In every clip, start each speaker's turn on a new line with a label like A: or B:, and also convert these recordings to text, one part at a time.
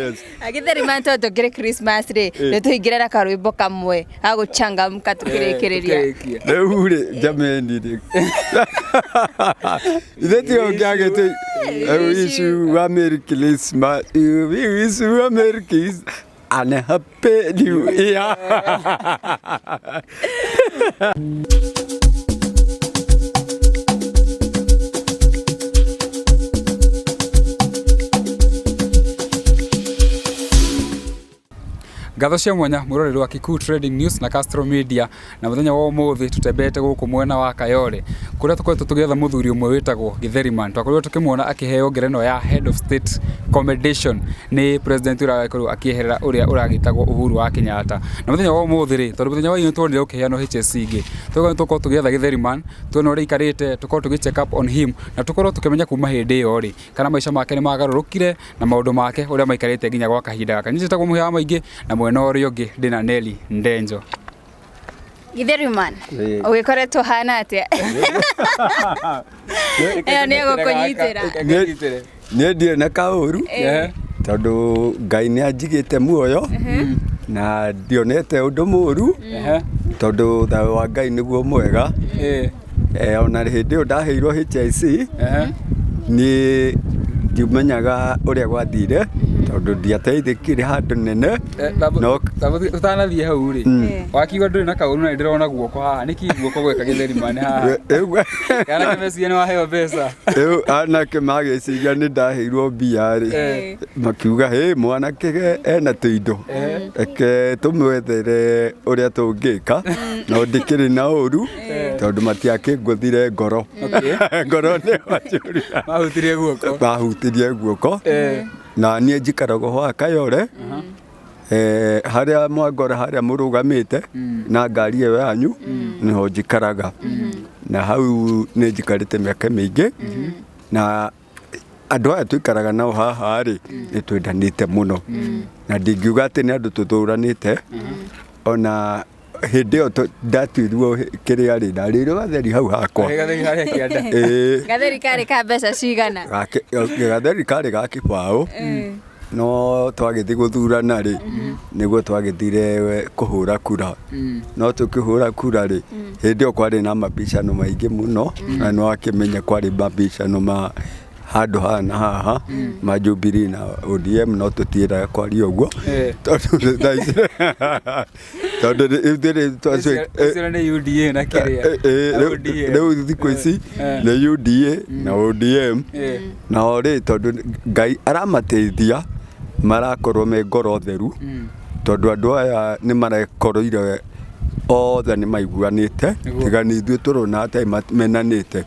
A: Yes.
B: Githeri man tondũ tũkĩrĩ Christmas rĩ, nĩ tũhingĩre na karwĩmbo kamwe ga gũchangamka tũkĩrĩkĩrĩria.
C: Tũkĩrĩkia.
A: Rĩu rĩ jameni rĩ ithe tiga ũngĩagĩte I wish you a Merry Christmas. We wish you a Merry Christmas and a Happy New Year.
C: Ngatho cia mwanya mwĩroreri wa Kikuyu Trading News na Castro Media na mũthenya wa ũmũthĩ tũtembeete gũkũ mwena wa Kayole kũrĩa tũkoretwo tũgĩetha mũthuri ũmwe wĩtagwo Githeriman. Twakorirwo tũkĩmuona akĩheo ngerenwa ya Head of State Commendation nĩ president ũrĩa ũragĩkorirwo akĩeherera ũrĩa ũragĩtagwo Uhuru wa Kenyatta. Na mũthenya wa ũmũthĩ rĩ, tondũ mũthenya wa ira nĩtuonire ũkĩheanwo HSC ĩngĩ, tũgĩkorwo nĩtũgũkorwo tũgĩetha Githeriman tuone ũrĩa aikarĩte, tũkorwo tũgĩ check up on him na tũkorwo tũkĩmenya kuma hĩndĩ ĩyo rĩ, kana maica make nĩ magarũrũkire na maũndũ make ũrĩa maikarĩte nginya gwa kahinda gaka. Niĩ njĩtagwo Mũhĩa wa Maingĩ na mwena ũrĩa ũngĩ ndĩna Nelly Ndenjo.
B: Githeri man,
A: Ĩĩ.
B: ũgĩkoretwo hana atĩa? Ĩyo nĩ ĩgũkũnyitĩra.
A: Niĩ ndirĩ na kaũru
C: Ehe.
A: tondũ Ngai nĩ anjigĩte muoyo na ndionete ũndũ mũru
C: Ehe.
A: tondũ thayũ wa Ngai nĩguo mwega.
C: Ĩĩ.
A: Eh, ona hĩndĩ ĩyo ndaheirwo HIC
C: Ehe.
A: niĩ ndimenyaga ũrĩa gwathire tondũ ndiateithĩkire handũ nene.
C: Eh,
A: No.
C: Tũtanathiĩ hau rĩ, wakiuga ndũrĩ na kaũru na nĩndĩrona guoko haha, nĩkĩ guoko gweka Githeri man haha?
A: Rĩu
C: Kana kĩmeciria nĩ waheo mbeca?
A: rĩu anake magĩciria nĩ ndaheirwo mbia rĩ,
C: Eh.
A: makiuga hĩ mwanake ena tũindo, reke tũmwethere ũrĩa tũngĩka, no ndikĩrĩ na ũru tondũ matiakĩngũthire ngoro.
C: Okay.
A: Ngoro nĩ wanjũria.
C: Mahutirie guoko.
A: Mahutirie guoko.
C: Eh.
A: Na niĩ njikaraga ho Kayore, eh, harĩa mwangora harĩa mũrũgamĩte na ngari ĩyo yanyu nĩho njikaraga, na hau nĩ njikarĩte mĩaka mĩingĩ, na andũ aya tũikaraga nao haha rĩ nĩ twendanĩte mũno, na ndingiuga atĩ nĩ andũ tũthũranĩte. Ona hĩndĩ ĩyo ndatuirwo kĩrĩa rĩ, ndarĩirwo gatheri hau hakwa.
C: Gatheri harĩa kĩanda.
A: Ĩĩ.
B: Gatheri karĩ ka mbeca cigana?
A: Gatheri karĩ ga kĩbaũ, no twagĩthiĩ gũthurana rĩ, nĩguo twagĩthire kũhũra kura. No tũkĩhũra kura rĩ, hĩndĩ ĩyo kwarĩ na mabicano maingĩ mũno, na nĩ wakĩmenya kwarĩ mabicano ma handũ haha na haha ma Jubilee na ODM, no tũtiendaga kwaria ũguo
C: Eh.
A: tondũ thaa ici tondũ ithuĩ
C: Icio nĩ UDA na kĩrĩa. Na ODM.
A: Rĩu thikũ ici
C: Eh.
A: nĩ UDA na ODM.
C: Eh.
A: Nao rĩ, tondũ Ngai aramateithia marakorwo me ngoro theru, tondũ andũ aya nĩ marekoroire othe nĩ maiguanĩte.
C: Nĩguo.
A: Tiga nĩ ithuĩ tũrona atĩ menanĩte.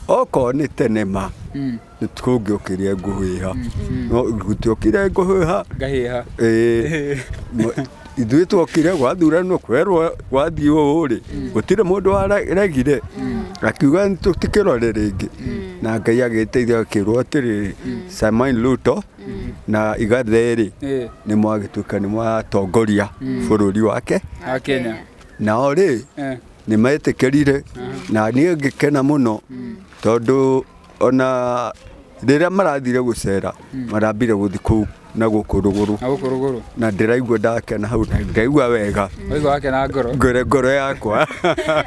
A: Okorwo nĩ tene ma nĩ kũngĩokire ngũhĩha, no gũtiokire ngũhĩha.
C: Ngahĩha.
A: Ĩĩ. Ithuĩ twokire gwathuranwo kwerwo gwathiĩ ũũ rĩ, gũtirĩ mũndũ waregire akiuga tũtikĩrore rĩngĩ, na Ngai agĩteithia akĩrwo atĩrĩrĩ, Samoei Ruto na Igathe rĩ,
C: Ĩĩ.
A: nĩ mwagĩtuĩka nĩ mwatongoria bũrũri wake.
C: Wa Kenya.
A: Nao rĩ
C: Eh.
A: nĩ metĩkĩrire, na niĩ ngĩkena mũno tondũ ona rĩrĩa marathire gũcera marambire gũthiĩ kũu na gũkũ rũgũrũ.
C: Na gũkũ rũgũrũ.
A: Na ndĩraigua ndakena hau na ngaigua wega.
C: Waigua wakena ngoro.
A: Ngoro ngoro yakwa.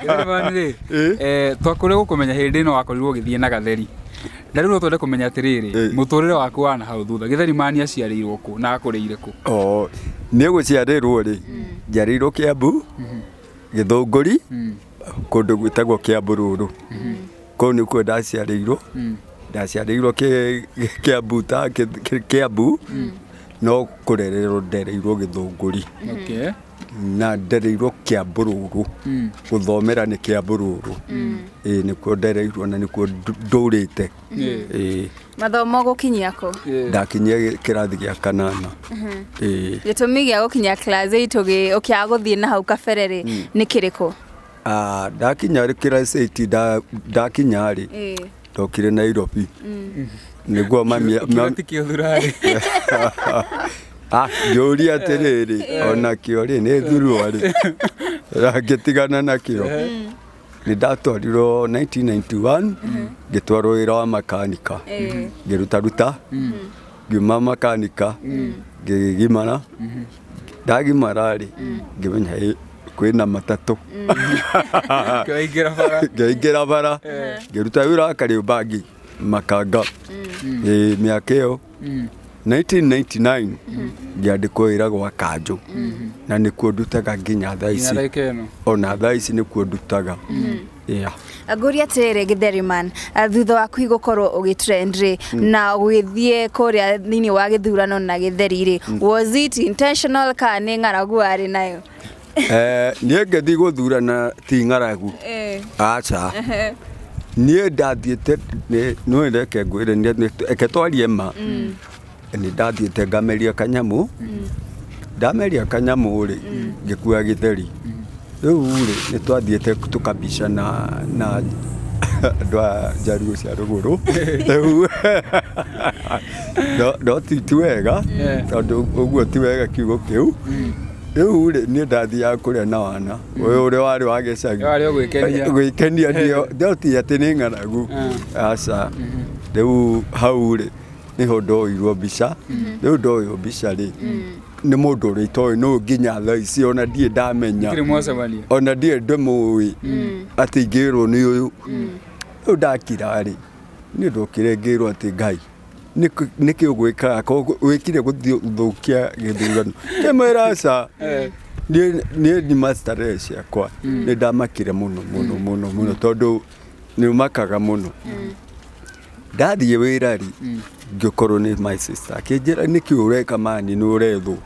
C: Githeri man rĩ,
A: Ĩĩ.
C: eh, twakũrĩ gũkũmenya hĩndĩ ĩno wakorirwo ũgĩthiĩ na Gatheri. Na rĩu no twende kũmenya atĩrĩrĩ,
A: Ĩĩ.
C: mũtũrĩre waku wa na hau thutha. Githeri man aciarĩirwo kũ na akũrĩire kũ?
A: O niĩ gũciarĩrwo rĩ, njiarĩirwo Kĩambu, Gĩthũngũri, kũndũ gwĩtagwo Kĩambu Rũrũ. Kũu nĩkuo ndaciarĩirwo. Ndaciarĩirwo Kĩambu ta Kĩambu, no kũrererwo ndereirwo Gĩthũngũri.
C: Okay.
A: Na ndereirwo Kĩambu Rũrũ. Gũthomera nĩ Kĩambu Rũrũ. Ĩĩ nĩkuo ndereirwo na nĩkuo ndũrĩte. Ĩĩ.
B: Mathomo gũkinyia kũ?
A: Ndakinyia kĩrathi gĩa kanana. Ĩĩ.
B: Gĩtũmi gĩa gũkinya class 8 ũkĩaga gũthiĩ na hau kabere rĩ, nĩ kĩrĩkũ?
A: Ah, ndakinya class 8 ndakinya rĩ, ndokire Nairobi nĩguo mami
C: Ũkiuga ti kĩo thurarĩ.
A: Ah, ngĩũria atĩrĩrĩ, onakĩo rĩ nĩ thurua rĩ, ngĩtigana nakĩo. Nĩ ndatwarirwo 1991 ngĩtwarwo wĩra wa makanika, ngĩrutaruta. Ngiuma makanika, ngĩgimara. Ndagimara rĩ, ngĩmenya ĩ, kwĩna matatũ.
C: Kĩwaingĩra bara.
A: Ngĩingĩra bara, ngĩruta wĩra wa Kariobangi makanga. Ĩ, mĩaka ĩyo 1999 ngĩandĩkwo wĩra gwa kanjũ, na nĩkuo ndutaga nginya thaa
C: Nginya
A: ici.
C: ndagĩka ĩno.
A: Ona thaa ici nĩkuo ndutaga. Yeah.
B: Ngũria atĩrĩrĩ Githeriman, thutha waku gũkorwo ũgĩtrend rĩ, na ũgĩthiĩ kũrĩa thĩinĩ wa gĩthurano na gĩtheri rĩ, was it intentional kana nĩ ng'aragu warĩ nayo?
A: Niĩ ngĩthiĩ gũthurana ti ng'aragu. Aca, niĩ ndathiĩte nĩ reke ngwĩre, reke twarie ma. Nĩ ndathiĩte ngameria kanyamũ. Ndameria kanyamũ rĩ, ngĩkua gĩtheri. Rĩu rĩ, nĩ twathiĩte tũkabicana na andũ a Njaruo cia rũgũrũ. Rĩu no ti wega, tondũ ũguo ti wega kiugo kĩu. Rĩu rĩ, niĩ ndathiaga kũrĩa na wana ũyũ ũrĩa warĩ wa gĩcagi.
C: Warĩ o gwĩkenia.
A: Gwĩkenia ndio, no ti atĩ nĩ ng'aragu, aca. Rĩu hau rĩ, nĩho ndoirwo mbica. Rĩu ndoywo mbica rĩ, nĩ mũndũ ũrĩa itoĩ nũ nginya thaa ici, ona ndirĩ ndamenya.
C: Gũtirĩ mwacemania.
A: Ona ndirĩ ndĩmũĩ atĩ ingĩrwo nĩ ũyũ. Rĩu ndakira rĩ, niĩ ndokire ngĩrwo atĩ Ngai nĩkĩ ũgwĩkaga wĩkire gũthũkia gĩthurano. Ngĩmwĩra aca. Niĩ nyuma starehe ciakwa, nĩ ndamakire mũno mũno mũno mũno, tondũ nĩ ũmakaga mũno. Ndathiĩ wĩra rĩ, ngĩkorwo nĩ my sister akĩnjĩra, nĩkĩ ũreka mani, nĩ ũrethwo.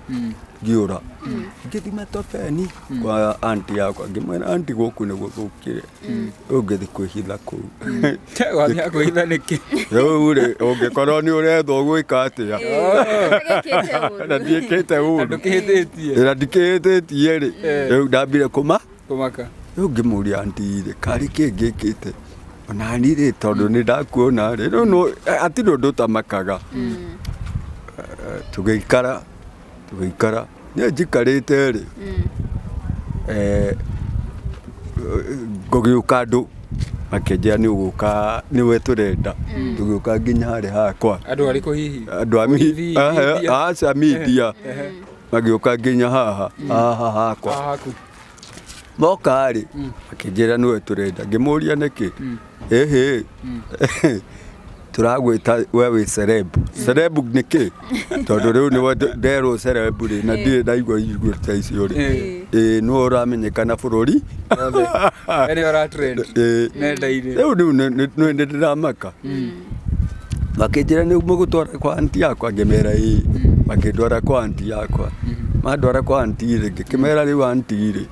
A: Ngĩũra, ngĩthiĩ matobeni kwa anti yakwa, ngĩmwĩra, "Anti, gũkũ nĩ gũthũkire." Rĩu ngĩthiĩ kwĩhitha kũu.
C: Wathiaga kwĩhitha nĩkĩ?
A: Rĩu rĩ, ũngĩkorwo nĩ ũrethwo gwĩka atĩa na ndiĩkĩte ũru?
C: Ndũkĩhĩtĩtie.
A: Na ndikĩhĩtĩtie rĩ, rĩu ndambire kũma
C: Kũmaka.
A: Rĩu ngĩmũria, "Anti rĩ, karĩ kĩ ngĩkĩte onani rĩ, tondũ nĩ ndakuona rĩ?" Rĩu no hatirĩ ũndũ ũtamakaga. Tũgĩikara, tũgĩikara, niĩ njikarĩte rĩ, gũgĩũka andũ makĩnjĩra, "Nĩ ũgũka, nĩwe tũrenda." Tũgĩũka nginya harĩ hakwa.
C: Andũ arĩkũ hihi?
A: Andũ a
C: Borithi, media?
A: Aca, media magĩũka nginya haha hakwa.
C: Haha haku.
A: Moka rĩ, makĩnjĩra, "Nĩwe tũrenda." Ngĩmũria, "Nĩkĩ?" "Ĩhĩ, tũragwĩta we wĩ celeb." Celeb nĩkĩ? Tondũ rĩu nĩwe nderwo celeb rĩ, na ndirĩ ndaigua irio ta icio rĩ. Ĩĩ, nĩwe ũramenyekana bũrũri.
C: Othe. We nĩwe ũra trend.
A: Ĩĩ.
C: Nenda-inĩ.
A: Rĩu nĩ ndĩramaka. Makĩnjĩra, "Nĩ mũgũtwara kwa anti yakwa?" Ngĩmera ĩĩ. Makĩndwara kwa anti yakwa. Mandwara kwa anti rĩ, ngĩkĩmera, "Rĩu anti rĩ,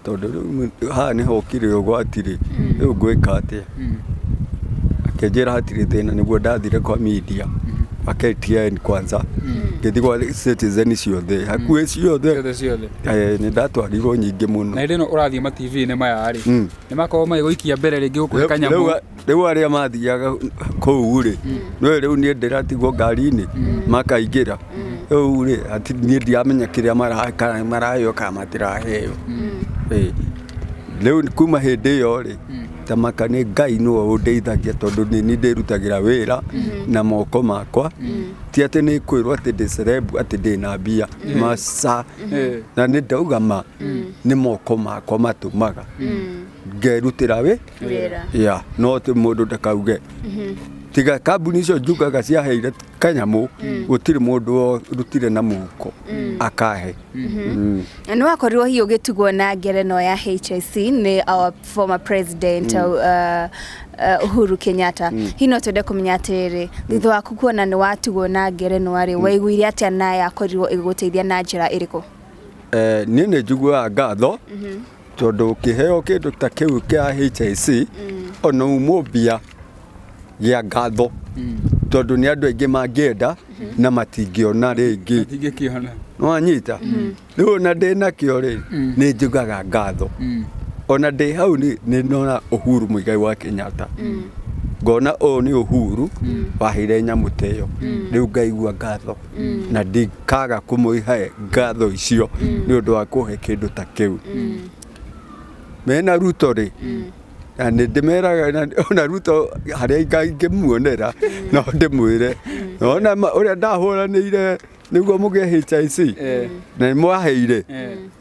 A: tondũ rĩu haha nĩho ũkire ũgwati rĩ, rĩu ngwĩka atĩa?" Akĩnjĩra hatirĩ thĩna. Nĩguo ndathire kwa media, kwa KTN kwanza, ngĩthiĩ kwa Citizen, ciothe, hakuhĩ ciothe.
C: Ciothe ciothe.
A: Nĩ ndatwarirwo nyingĩ mũno.
C: Na hĩndĩ ĩno ũrathiĩ ma TV-inĩ maya rĩ, nĩ makoragwo magĩgũikia mbere rĩngĩ gũkũhe kanyamũ?
A: Rĩu arĩa mathiaga kũu rĩ, no rĩu niĩ ndĩratigwo ngari-inĩ, makaingĩra. Rĩu rĩ, niĩ ndiramenya kĩrĩa kana maraheo kana matiraheo. Ĩĩ. Rĩu kuma hĩndĩ ĩyo rĩ, tamaka nĩ Ngai nĩwe ũndeithagia, tondũ nĩ niĩ ndĩrutagĩra wĩra na moko makwa. Ti atĩ nĩ kwĩrwo atĩ ndĩ celeb, atĩ ndĩ na mbia maca. Na nĩ ndauga ma nĩ moko makwa matũmaga ngerutĩra wĩ
B: Wĩra.
A: Ya, no ti mũndũ ndakauge tiga kambuni icio njugaga ciaheire kanyamũ, gũtirĩ mũndũ ũrutire na mũhuko akahe.
B: Nĩ wakorirwo hihi ũgĩtugwo na ngerenwa ya HIC nĩ our former president, Uhuru Kenyatta. Hihi no twende kũmenya atĩrĩrĩ, thutha waku kuona nĩ watugwo na ngerenwa rĩ, waiguire atĩa na yakorirwo ĩgĩgũteithia na njĩra ĩrĩkũ?
A: Niĩ nĩ njiguaga ngatho, tondũ ũkĩheo kĩndũ ta kĩu kĩa HIC, ona umwo mbia gĩa ngatho, tondũ nĩ andũ aingĩ mangĩenda na matingĩona rĩngĩ.
C: Matingĩkĩona.
A: Nĩwanyita? Rĩu ona ndĩ nakĩo rĩ, nĩ njugaga ngatho. Ona ndĩ hau nĩ ndona Uhuru Muigai wa Kenyatta, ngona ũyũ nĩ Uhuru waheire nyamũ ta ĩyo. Rĩu ngaigua ngatho na ndikaga kũmũhe ngatho icio nĩ ũndũ wa kũhe kĩndũ ta kĩu. Mena Ruto rĩ, na nĩ ndĩmeraga ona Ruto harĩa ingĩmuonera no ndĩmwĩre. Ona ũrĩa ndahũranĩire nĩguo mũgĩe HIC na nĩ mwaheire,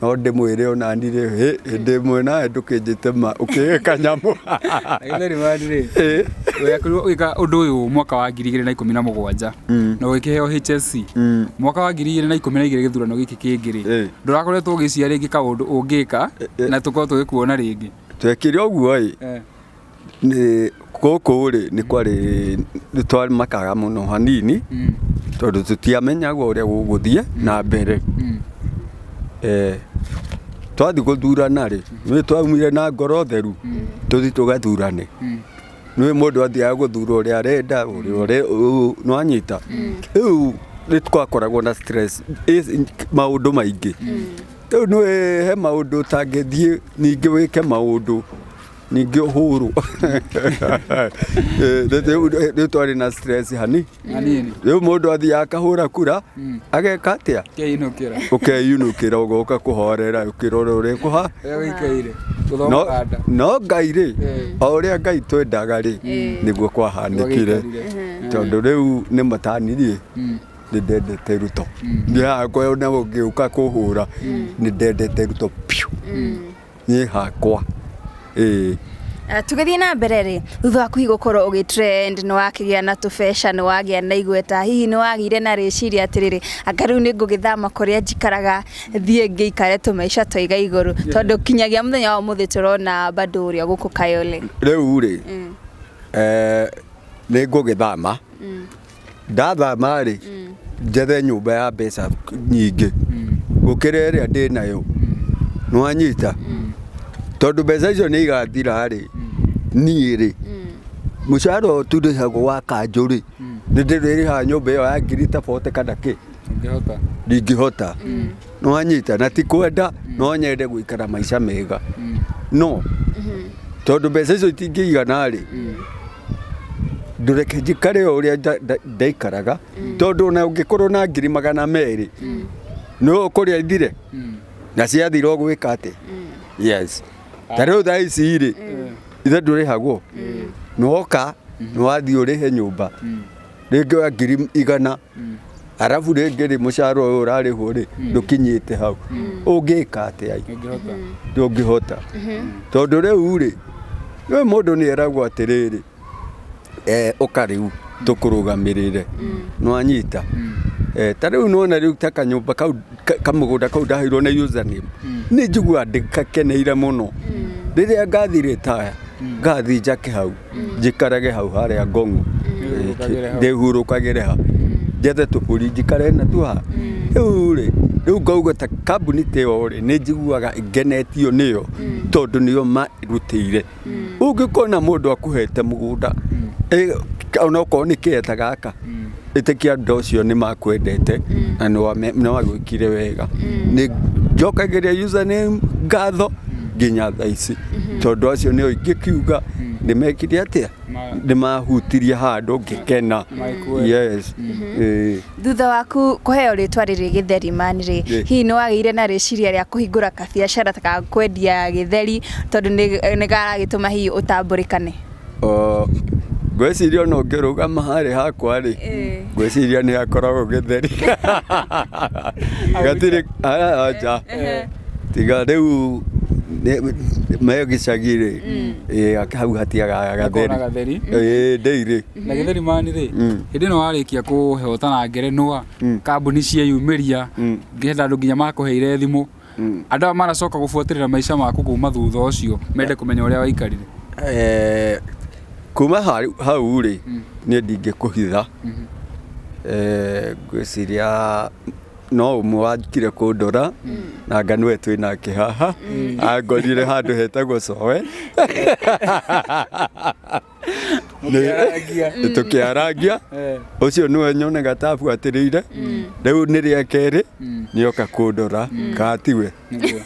A: no ndĩmwĩre onani rĩ, hĩndĩ ĩmwe nawe ndũkĩnjĩte ma ũkĩge kanyamũ.
C: Na Gĩtheri Man rĩ, wakorirwo ũgĩka ũndũ ũyũ mwaka wa 2017 na ũgĩkĩheo HSC mwaka wa 2012. Gĩthurano gĩkĩ kĩngĩ rĩ, ndũrakoretwo ũgĩcia rĩngĩ kaũndũ ũngĩka na tũkorwo tũgĩkuona rĩngĩ?
A: Twekire ũguo ĩ, nĩ gũkũ rĩ, nĩ kwarĩ nĩ twamakaga mũno hanini tondũ tũtiamenyaga ũrĩa gũgũthiĩ na mbere. Twathiĩ gũthurana rĩ, nĩ twaumire na ngoro theru tũthiĩ tũgathurane. Nĩ mũndũ athiaga gũthura ũrĩa arenda, ũrĩa nĩwanyita. Rĩu nĩ twakoragwo na stress, maũndũ maingĩ. Rĩu nĩ he maũndũ ũtangĩthiĩ ningĩ wĩke maũndũ ningĩ ũhũrwo. Rĩu twarĩ na stress hani
C: Hanini.
A: Rĩu mũndũ athiaga akahũra kura, ageka atĩa?
C: Keinũkĩra.
A: Ũkeyinũkĩra, ũgoka kũhorera ũkĩrora ũrĩa kũha
C: Ũrĩa wĩikaire gũthoma
A: no,
C: kanda.
A: No Ngai rĩ, o ũrĩa Ngai twendaga rĩ, nĩguo kwahanĩkire.
C: Nĩguo.
A: Tondũ rĩu nĩ matanirie nĩ ndendete Ruto. Niĩ hakwa ona ũngĩũka kũhũra, nĩ ndendete Ruto piũ niĩ hakwa, ĩĩ.
B: Tũgĩthiĩ na mbere rĩ, thutha waku hihi gũkorwo ũgĩ trend, nĩ wakĩgĩa na tũbeca, nĩ wagĩa na igweta, hihi nĩ wagĩire na rĩciria atĩrĩrĩ, anga rĩu nĩ ngũgĩthama kũrĩa njikaraga thiĩ ngĩikare tũmaica twaiga igũrũ, tondũ kinyagia mũthenya wa ũmũthĩ tũrona bado ũrĩa gũkũ Kayole?
A: Rĩu rĩ, nĩ ngũgĩthama. Ndathama rĩ, njethe nyũmba ya mbeca nyingĩ gũkĩra ĩrĩa ndĩ nayo, nĩwanyita? Tondũ mbeca icio nĩ igathira rĩ, niĩ rĩ, mũcara ũyũ tũrĩhagwo wa kanjũ rĩ, nĩ ndĩrĩrĩhaga nyũmba ĩyo ya ngiri ta 40 kana kĩ?
C: Ũngĩhota.
A: Ndingĩhota, nĩwanyita? Na ti kwenda, no nyende gũikara maica mega, no tondũ mbeca icio itingĩigana rĩ, ndũreke njikare o ũrĩa ndaikaraga, tondũ ona ũngĩkorwo na 200,000 no ũkũrĩa ithire na ciathira ũgwĩka atĩ? Yes, ta rĩu thaa ici rĩ, ithe ndũrĩhagwo, nĩwoka nĩwathiĩ ũrĩhe nyũmba rĩngĩ wa 100,000, arabu rĩngĩ rĩ, mũcara ũyũ ũrarĩhwo rĩ, ndũkinyĩte hau. Ũngĩka atĩa?
C: Ũngĩhota.
A: Ndũngĩhota, tondũ rĩu rĩ, rĩu mũndũ nĩ eragwo atĩrĩrĩ, ũka rĩu tũkũrũgamĩrĩre, nĩwanyita? Ta rĩu nĩwona rĩu ta kanyũmba kau, kamũgũnda kau ndaheirwo na username, nĩ njiguaga ndĩgakeneire mũno. Rĩrĩa ngathi retire, ngathi njake hau, njikarage hau harĩa Ngong'o.
C: Wĩhurũkagĩre hau.
A: Ndĩhurũkagĩre hau, njethe tũbũri njikare natuo ha rĩu rĩ. Rĩu ngauga ta kambuni ta ĩyo rĩ, nĩ njiguaga ngenetio nĩyo tondũ nĩo marutĩire. Ũngĩkona mũndũ akũhete mũgũnda, onokorwo nĩ kĩeta gaka, ĩtĩkia andũ acio nĩ makwendete na nĩ wagwĩkire wega. Nĩ njokagĩria username ngatho nginya thaa ici, tondũ acio nĩo ingĩkiuga nĩ mekire atĩa, nĩ mahutirie handũ ngĩkena.
C: Magĩkuoya.
A: Yes. Ĩĩ.
B: Thutha waku kũheo rĩtwa rĩrĩ Gĩtheri Man rĩ, hihi nĩ wagĩire na rĩciria rĩa kũhingũra kabiacara ta ga kwendia gĩtheri, tondũ nĩ karagĩtũma hihi ũtambũrĩkane?
A: O, ngwĩciria ona ũngĩrũgama harĩ hakwa rĩ, ngwĩciria nĩ hakoragwo gĩtheri gatirĩ anja tiga rĩu me gĩcagi rĩ, ĩĩ, hau hatiagaga
C: Gakoragwo na
A: gatheri.
C: gatheri.
A: Ĩĩ, ndĩirĩ.
C: Na Gĩtheri Man rĩ, hĩndĩ ĩno warĩkia kũhotana ngerenwa, kambuni cieyumĩria, ngĩenda andũ nginya makũheire thimũ, andũ aya maracoka gũbuatĩrĩra maica maku kuma thutha ũcio, mende kũmenya ũrĩa waikarire?
A: Kuma hau rĩ, niĩ ndingĩkũhitha. Ngwĩciria no ũmwe wanjikire kũndora na anga nĩwe twĩ nake haha, angorire handũ hetagwo Coe.
C: Mũkĩarangia.
A: Tũkĩarangia. Ũcio nĩwe nyonaga tabuatĩrĩire. Rĩu nĩ rĩa kerĩ nĩoka kũndora katiwe.
C: Nĩguo.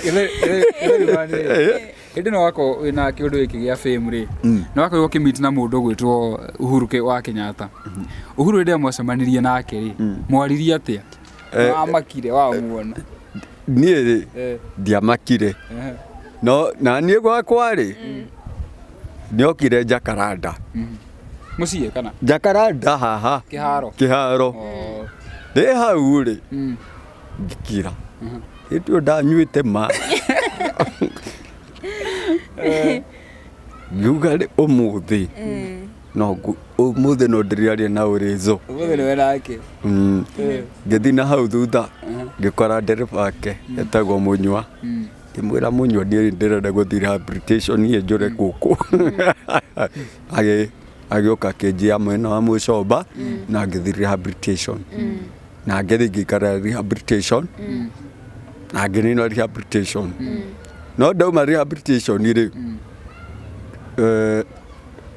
C: Gĩtheri Man rĩ, hĩndĩ ĩno wakorwo wĩna kĩũndũ gĩkĩ gĩa fame rĩ, nĩ wakorirwo ũkĩmeet na mũndũ ũgwĩtwo Uhuru wa Kenyatta. Uhuru hĩndĩ ĩrĩa mwacemanirie nake rĩ, mwaririe atĩa? Wamakire wamuona?
A: Niĩ rĩ, ndiamakire. No na niĩ gwakwa rĩ, nĩokire Jacaranda.
C: Mũciĩ kana
A: Jacaranda haha.
C: Kĩharo?
A: Kĩharo.
C: Oh.
A: Ndĩ hau rĩ, ngĩkira hĩndĩ ĩyo ndanyuĩte ma ngiuga rĩ, ũmũthĩ no ũmũthĩ no ndĩrĩaria na ũrĩzo.
C: Ũmũthĩ nĩwe nake.
A: Ngĩthiĩ na hau thutha, ngĩkora ndereba wake etagwo Mũnyua. Ngĩmwĩra, "Mũnyua, niĩ ndĩrenda gũthiĩ rehabilitation, niĩ njũre gũkũ." Agĩũka akĩnjia mwena wa Mũcomba na ngĩthiĩ rehabilitation, na ngĩthiĩ ngĩikara rehabilitation na ngĩnina rehabilitation. No ndauma rehabilitation rĩ,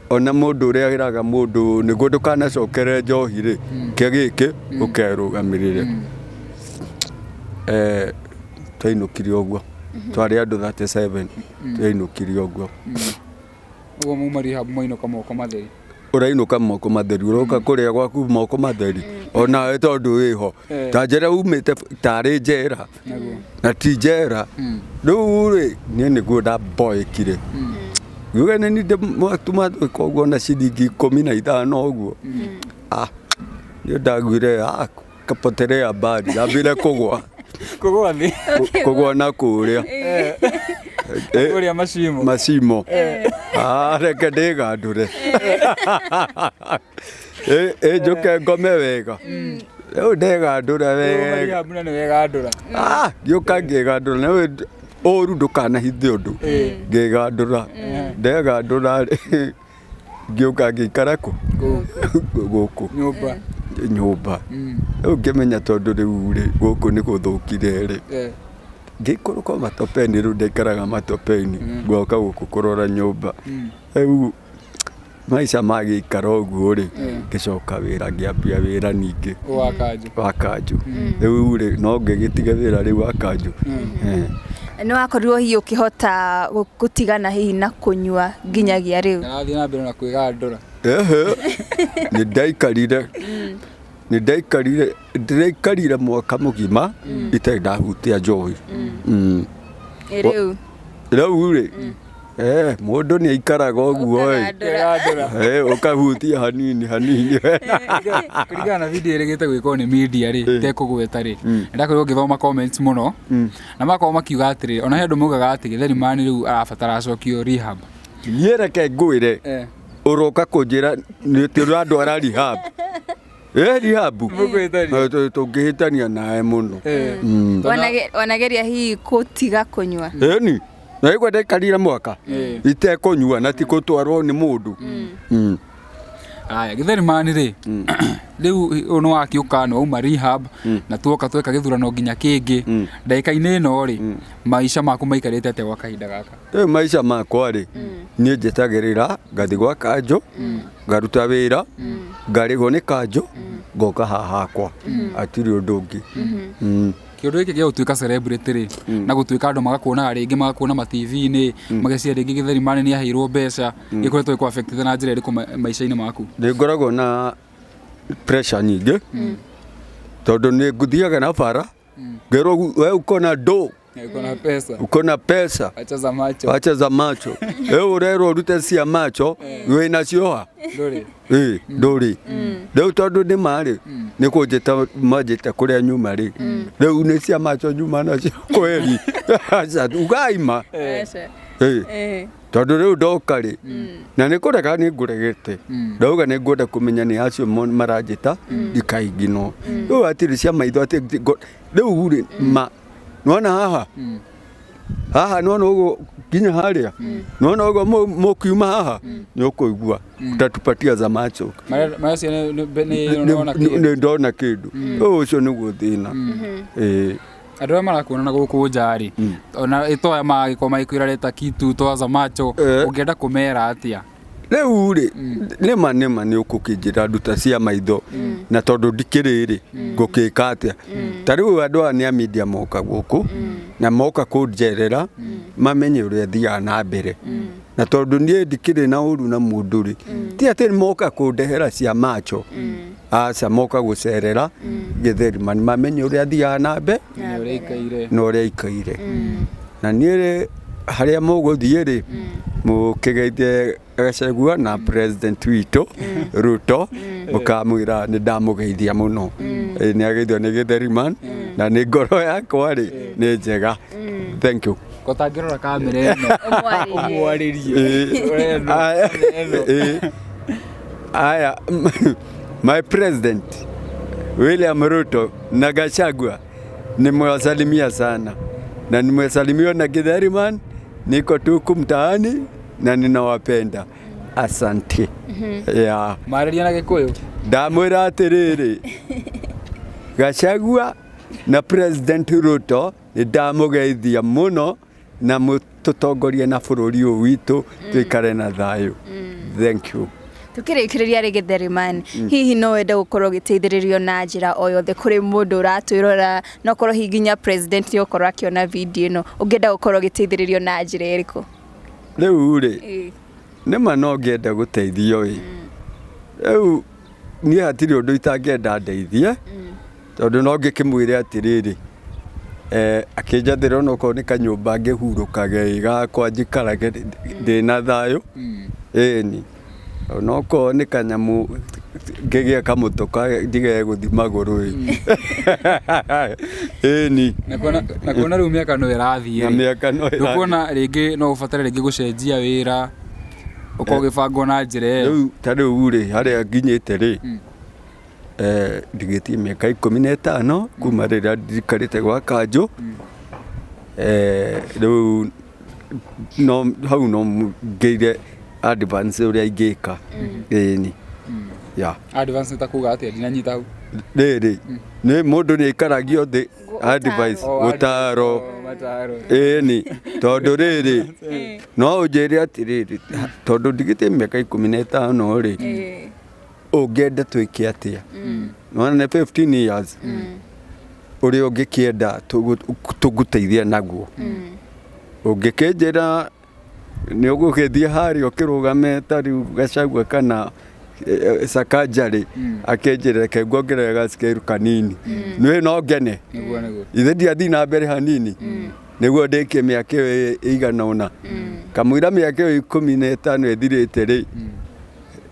A: ona mũndũ ũrĩa ĩraga mũndũ nĩguo ndũkanacokere njohi rĩ, kĩa gĩkĩ ũkerũgamĩrĩre. Twainũkire ũguo, twarĩ andũ 37, twainũkire ũguo.
C: Ũguo mauma rehab mainũka moko matheri.
A: Ũrainũka moko matheri, ũroka kũrĩa gwaku moko matheri onawe tondũ wĩho. Ta njĩra umĩte tarĩ njera.
C: Naguo.
A: Na ti njera. Rĩu rĩ, niĩ nĩguo ndamboĩkire, ngiuga nĩ nĩ tuma gwĩka ũguo na ciringi 15 ũguo. Ah, niĩ ndaguire, ah, kapotelea mbali, ndambire kũgwa.
C: Kũgwa thĩ.
A: Kũgwa na kũrĩa.
C: Kũrĩa macimo.
A: Macimo. Ah, reke ndĩgandũre, ĩ njũke ngome wega. Rĩu ndegandũra
C: Uma
A: wega.
C: rehab na nĩ wegandũra.
A: Ah, ngĩũka ngĩgandũra nawe ũru ndũkanahithe ũndũ. Ngĩgandũra, ndegandũra rĩ, ngĩũka ngĩikara kũ gũkũ.
C: Nyũmba.
A: Nyũmba. Rĩu ngĩmenya tondũ rĩu rĩ, gũkũ nĩ gũthũkire rĩ, ngĩikũrũka matopeni. Rĩu ndaikaraga matopeni, ngoka gũkũ kũrora nyũmba. Rĩu maica magĩikara ũguo rĩ, ngĩcoka wĩra, ngĩambia wĩra ningĩ.
C: Wa kanjũ.
A: Wa kanjũ. Rĩu rĩ, no ngĩgĩtiga wĩra rĩu wa kanjũ.
B: Nĩ wakorirwo hihi ũkĩhota gũtigana hihi na kũnyua nginyagia rĩu?
C: Arathiĩ na mbere na kwĩgandũra.
A: Ehe, nĩ ndaikarire, ndĩraikarire mwaka mũgima itarĩ ndahutia njohi.
B: Ĩ rĩu?
A: Rĩu rĩ, mũndũ nĩ aikaraga ũguo ĩ.
B: Ũkagandũra.
C: Kwĩgandũra.
A: Ũkahutia hanini hanini.
C: Kũringana na video ĩrĩgĩte gwĩkwo nĩ media rĩ, tekũgweta rĩ, ndakorirwo ngĩthoma comments mũno na makorwo makiuga atĩrĩrĩ, ona he andũ maugaga atĩ Gĩtheri Man rĩu arabatara acokio rehab.
A: Niĩ reke ngwĩre, ũroka kũnjĩra nĩ atĩ ũrandwara rehab, rehab?
C: Mũkũhĩtania.
A: Tũngĩhĩtania nawe mũno.
B: Wanageria hihi gũtiga kũnyua?
A: Ĩni na igua ndaikarire mwaka itekũnyua na ti gũtwarwo nĩ mũndũ.
C: Aya, Gĩtheri Man rĩ, rĩu ũyũ nĩ wakĩũka, nĩ wauma rehab na tuoka tweka gĩthurano nginya kĩngĩ ndagĩka-inĩ ĩno rĩ, maica maku maikarĩte atĩa gwa kahinda gaka?
A: Rĩu maica makwa rĩ, niĩ njetagĩrĩra ngathi gwa kanjũ, ngaruta wĩra, ngarĩhwo nĩ kanjũ, ngoka haha hakwa, hatirĩ ũndũ ũngĩ.
C: Kĩũndũ gĩkĩ gĩa gũtuĩka celebrity rĩ, na gũtuĩka andũ magakuonaga rĩngĩ, magakuona ma TV-inĩ, mageciria rĩngĩ Gĩtheri Man nĩ aheirwo mbeca, gĩkoretwo gĩkũ affect na njĩra ĩrĩkũ maica-inĩ maku?
A: Nĩ ngoragwo na pressure nyingĩ tondũ nĩ ngũthiaga na bara ngerwo, "We uko na do."
C: Uko na pesa.
A: "Uko na pesa."
C: Acha za macho.
A: Acha za macho. Rĩu ũrerwo ũrute cia macho, wĩ nacio ha?
C: Ndũrĩ.
A: Ĩ ndũrĩ. Rĩu tondũ nĩ marĩ nĩ kũnjĩta manjĩte kũrĩa nyuma rĩ, rĩu nĩ cia macho nyuma nacio kweri? Aca, ugaima.
B: Aca.
A: Ĩ tondũ rĩu ndoka rĩ, na nĩ kũrega nĩ ngũregete, ndauga nĩ ngwenda kũmenya nĩ acio maranjĩta ndikainginwo. Rĩu hatirĩ cia maitho atĩ rĩu rĩ, ma nĩwona haha haha, nĩwona ũguo nginya harĩa, nĩwona ũguo mũkiuma haha nĩ ũkũigua utatupatia za macho.
C: Maracia nĩ nĩwona kĩndũ.
A: Nĩ ndona kĩndũ. Rĩu ũcio nĩguo thĩna, ĩĩ.
C: Andũ arĩa marakuona na gũkũ nja rĩ, ona ĩtoya magĩkorwo magĩkwĩra reta kitu toa za macho, ũngĩenda kũmera atĩa?
A: Rĩu rĩ, nĩma nĩma nĩ ũkũkĩnjĩra nduta cia maitho, na tondũ ndikĩrĩ rĩ, ngũkĩka atĩa? Ta rĩu andũ aya nĩ a media moka gũkũ na moka kũnjerera mamenye ũrĩa thiaga na mbere, na tondũ niĩ ndikĩrĩ na ũru na mũndũ rĩ, ti atĩ moka kũndehera cia macho, aca, moka gũcerera Gĩtheri mamenye ũrĩa thiaga na mbere.
C: Nĩ ũrĩa ikaire.
A: Na ũrĩa ikaire, na niĩ rĩ, Harĩa mũgũthiĩ rĩ, mũkĩgeithie Gachagua na president witũ Ruto, mũkamwĩra nĩ ndamũgeithia mũno. Nĩ ageithio nĩ Gĩtheriman na nĩ ngoro yakwa rĩ nĩ njega. Thank you.
C: Kotangĩrora kamera ĩno.
B: Ũmwarĩrie.
C: Ũmwarĩrie. Ĩno,
A: Aya,
C: ĩno.
A: Aya, my president William Ruto na Gachagua, nimewasalimia sana na nimesalimiwa na Githeriman, niko tuku mtaani na ninawapenda. Asante. Yeah.
C: Marĩria na Gĩkũyũ.
A: Ndamwĩra atĩrĩrĩ, Gachagua na President Ruto, nĩ ndamũgeithia mũno na mũtũtongorie na bũrũri ũyũ witũ tũikare na thayũ. Thank you.
B: Tukĩrĩkĩrĩria rĩ, Gĩtheriman, hihi no wende gũkorwo ũgĩteithĩrĩrio na njĩra o yothe kũrĩ mũndũ ũratwĩrora, no korwo hihi nginya president nĩ ũkorwo akĩona video ĩno, ũngĩenda gũkorwo ũgĩteithĩrĩrio na njĩra ĩrĩkũ?
A: Rĩu rĩ, nĩma no ngĩenda gũteithio ĩ. Rĩu niĩ hatirĩ ũndũ itangĩenda ndeithie, tondũ no ngĩkĩmwĩre atĩrĩrĩ, akĩnjathĩra onokorwo nĩ kanyũmba ngĩhurũkage ĩ gakwa, njikarage ndĩna thayũ. Ĩni onokorwo nĩ kanyamũ ngĩgĩe kamũtoka ndigage gũthiĩ magũrũ ĩ. Ĩni.
C: Na kuona rĩu mĩaka no ĩrathiĩ
A: Na
C: rĩ.
A: Mĩaka no ĩrathiĩ.
C: Ndũkuona rĩngĩ no ũbatare rĩngĩ gũcenjia wĩra, ũkorwo ũgĩbangwo na njĩra ĩyo?
A: Rĩu ta rĩu rĩ, harĩa nginyĩte rĩ, ndigĩtie mĩaka 15 kuma rĩrĩa njikarĩte gwa kanjũ. Rĩu no hau no ngĩire advance ũrĩa ingĩka, ĩni ya.
C: Advance nĩ ta kuga atĩa? Ndinanyita hau.
A: Rĩrĩ nĩ mũndũ nĩ aikaragio thĩ, advice.
C: Oh,
A: gũtaro.
C: Oh, mataro.
A: Ĩni, tondũ rĩrĩ, no ũnjĩre atĩrĩrĩ, tondũ ndigĩtie mĩaka 15 rĩ, ũngĩenda twĩke atĩa? Nĩwona nĩ 15 years ũrĩa ũngĩkĩenda tũgũteithia naguo. Ũngĩkĩnjĩra nĩ ũgũgĩthiĩ harĩa ũkĩrũgame ta rĩu Gachagua kana Sakaja rĩ, akĩnjĩra reke nguongerere gacikeru kanini, nĩ no ngene.
C: Nĩguo nĩguo.
A: Ithe ndiathiĩ na mbere hanini nĩguo ndĩkie mĩaka ĩyo ĩigana ũna, kamũira mĩaka ĩyo 15 ĩthirĩte rĩ,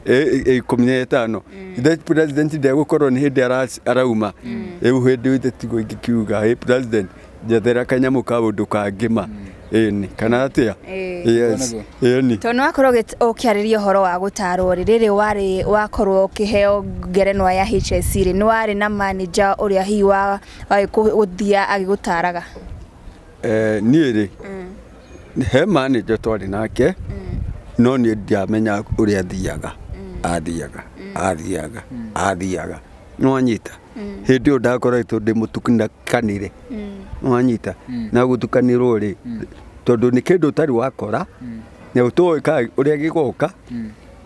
A: 15 ithe president ndegũkorwo nĩ hĩndĩ arauma rĩu. Hĩndĩ ĩyo ithe tiguo ingĩkiuga, "Ĩ president, njethera kanyamũ kaũndũ kangĩma." Ĩni kana atĩa? Yes, ĩni.
B: Tondũ nĩ wakorwo ũkĩarĩria ũhoro wa gũtarwo rĩ, rĩrĩ warĩ wakorwo ũkĩheo ngerenwa ya HSC rĩ, nĩ warĩ na manager ũrĩa hihi wa gũthia agĩgũtaraga?
A: Niĩ rĩ, he manager twarĩ nake, no niĩ ndiamenya ũrĩa athiaga athiaga athiaga athiaga. Nĩwanyita, hĩndĩ ĩyo ndakoretwo ndĩ mũtukanire, nĩwanyita, na gũtukanĩrwo rĩ, tondũ nĩ kĩndũ ũtarĩ wakora na ũtoĩ ka ũrĩa gĩgoka,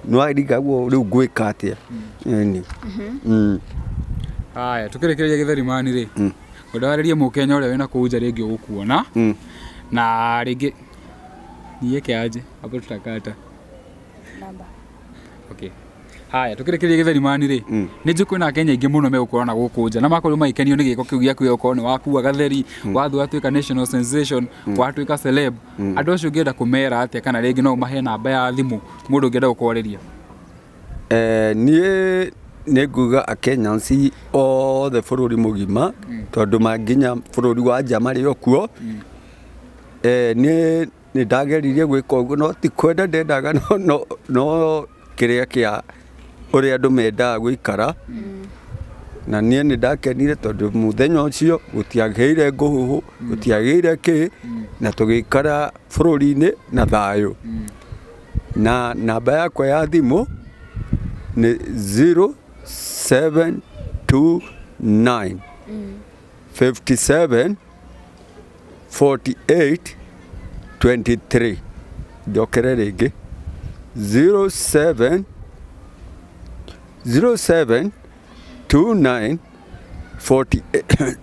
A: nĩwarigagwo rĩu ngwĩka atĩa. Ĩni.
C: Haya, tukĩrĩkĩrĩria, Gĩtherimani rĩ, ngwenda warĩrie mũkenya ũrĩa wĩna kũu nja rĩngĩ ũgũkuona na rĩngĩ niweke aje hapo, tutakata. Okay. Haya, tukĩrĩkĩrĩria, Gĩtherimani rĩ, nĩ njũĩ kwĩna akenya aingĩ mũno megũkorwo na gũkũ nja na makorirwo magĩkenio nĩ gĩko kĩu gĩaku gĩa gũkorwo nĩ wakua gatheri, wathiĩ watuĩka national sensation, watuĩka celeb. Andũ acio ũngĩenda kũmera atĩa, kana rĩngĩ no ũmahe namba ya thimũ mũndũ ũngĩenda gũkwarĩria?
A: Niĩ nĩ nguga Akenyans othe bũrũri mũgima, tondũ manginya bũrũri wa nja marĩ o kuo. Niĩ nĩ ndageririe gwĩka ũguo, no ti kwenda ndendaga, no kĩrĩa kĩa ũrĩa andũ mendaga gũikara. Na niĩ nĩ ndakenire tondũ mũthenya ũcio gũtiagĩire ngũhũhũ, gũtiagĩire kĩ, na tũgĩikara bũrũri-inĩ na thayũ. Na namba yakwa ya thimũ nĩ 0729 57 48 23. Njokere rĩngĩ, 07 07 29 48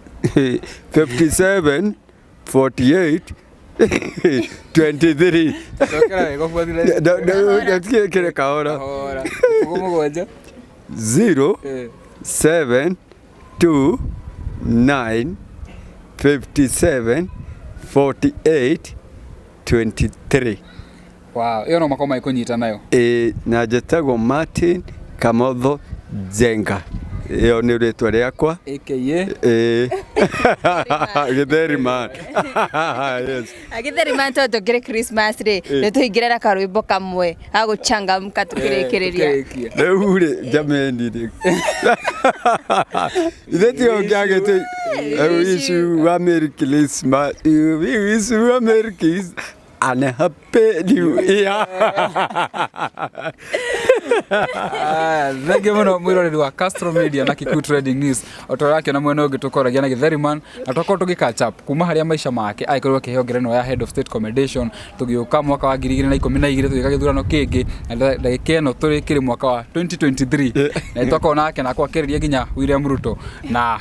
A: 57 48 23.
C: Cokera wega ũbuatire.
A: Kĩrĩ kahora.
C: Kahora. Ũguo mũgwanja.
A: 0 7 2 9 57 48. 23.
C: Wow, ĩyo no makorwo magĩkũnyita nayo.
A: Ĩ, na njĩtagwo Martin Kamotho Njenga, ĩyo nĩ rĩtwa rĩakwa.
C: Aka
A: Ĩ, Gĩtheri man. Yes.
B: Gĩtheri man, tondũ tũkĩrĩ Christmas rĩ, nĩ tũhingĩre na karwĩmbo kamwe gagũchangamka tũkĩrĩkĩrĩria.
C: Tũkĩrĩkia.
A: Rĩu rĩ, jameni rĩ, ithe tiyo ngĩagĩte. I wish you a Merry Christmas. We wish you a Merry Christmas and a Happy New Year.
C: Ah, thengiũ mũno mwĩroreri wa Castro Media na Kikuyu Trading News. O ta ũrĩa ũrakĩona, mwena ũngĩ tũkoragia na Gĩtheriman na twakorwo tũgĩ catch up kuma harĩa maica make agĩkorirwo akĩheo ngerenwa ya Head of State Commendation, tũgĩũka mwaka wa 2012 tũgĩka gĩthurano kĩngĩ, na ndagĩka ĩno tũrĩ kĩrĩ mwaka wa 2023, na nĩ twakorwo nake na akorwo akĩarĩria nginya William Ruto na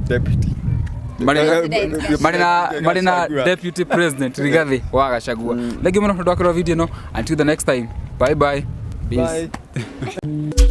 A: Deputy.
C: Marĩ na Deputy President Rigathi wa Gachagua. Thengiũ mũno tondũ wakĩrora video ĩno. Until the next time, bye bye. Peace.
A: Bye.